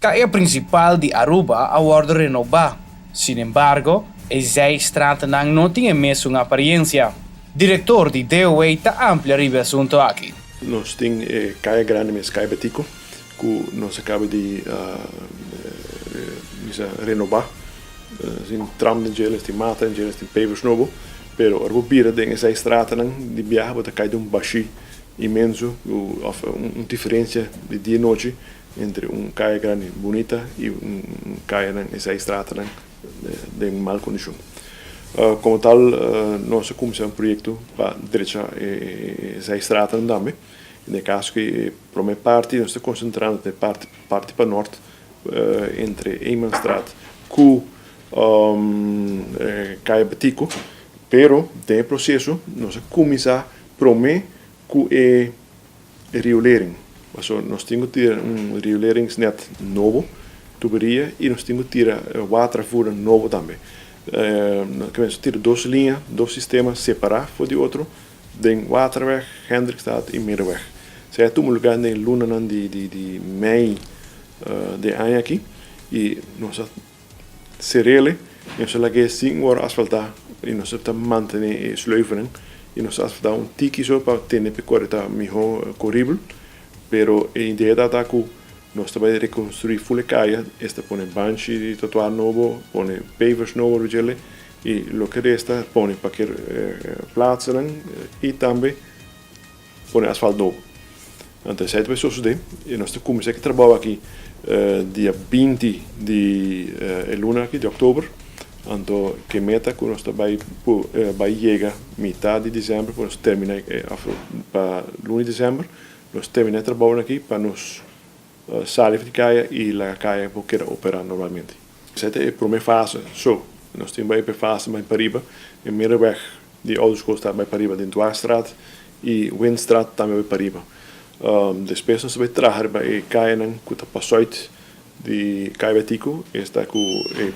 Caya principal di Aruba a wordo renoba. Sin embargo, e zijstraatnan no tin e mesun apariencia. Director di DOW ta amplia riba e asunto aki. Nos tin e Caya Grandi mes, Caya Betico, cu nos a caba di bisa renoba. Tin tram den djele, tin mata den djele, tin pavers nobo. Pero ora bo bira den e zijstraatnan di biaha bo ta cay den un bashi inmenso of un diferencia di dia y nochi entre un kaya grandi bunita i un kayanan e zijstraatnan den mal kondishon. Komo tal nos a kuminsá un proyekto pa drecha e zijstraatnan tambe. Den e kaso ku e promé parti nos ta konsentrando den e parti parti pa nort entre Eemanstraat ku Kaya Betico, pero den e proseso nos a kuminsá promé ku e riolering. Pasobra nos tin ku tira un rioleringsnet nobo, tuberia, i nos tin ku tira watervoerder nobo tambe. Nos tira dos liña, dos sistema separá for di otro den Waterweg, Hendrikstraat i Middenweg. Esei a tuma lugá den lunanan di mei di e aña aki i nos a Serele, nos a lag'é sin wòrdu asfaltá i nos ta mantené e sleuvennan i nos a asfaltá un tiki so pa tene p'e kore ta mihó koribel, pero e idea ta ta ku nos ta bai rekonstruí ful e kaya, esta pone banchi di trotuar nobo, pone pavers nobo riba djele i loke resta pone parker plaatsennan i tambe pone asfalt nobo. Anto esei ta bai sosodé i nos ta kuminsá ku e trabou aki dia 20 di e luna aki, di òktober. Anto ke meta ku nos ta bai bai yega mitá di desèmber ku nos terminá òf pa luna di desèmber nos terminá e trabounan aki pa nos sali for di kaya i laga kaya por keda operá normalmente. Esei ta e promé fase. So, nos tin bai pa e fase bai pariba e Middenweg Di Ouderschool ta bai pariba den Dwarsstraat i Windstraat tambe bai pariba. Despues nos ta bai traha riba e kayanan ku ta pasùit di Kaya Betico, esta ku e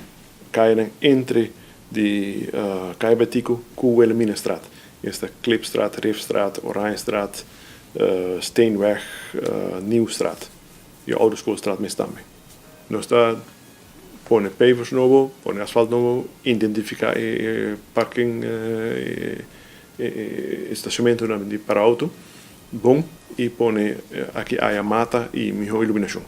kayanan entre di Kaya Betico ku Wilhelminastraat, esta Klipstraat, Rifstraat, Oranjestraat, Steenweg, Nieuwstraat i Ouderschoolstraat mes tambe. Nos ta pone pavers nobo, pone asfalt nobo, identifica e parking, e stacionamentonan di para auto bon y pone aki aya mata y miho iluminacion.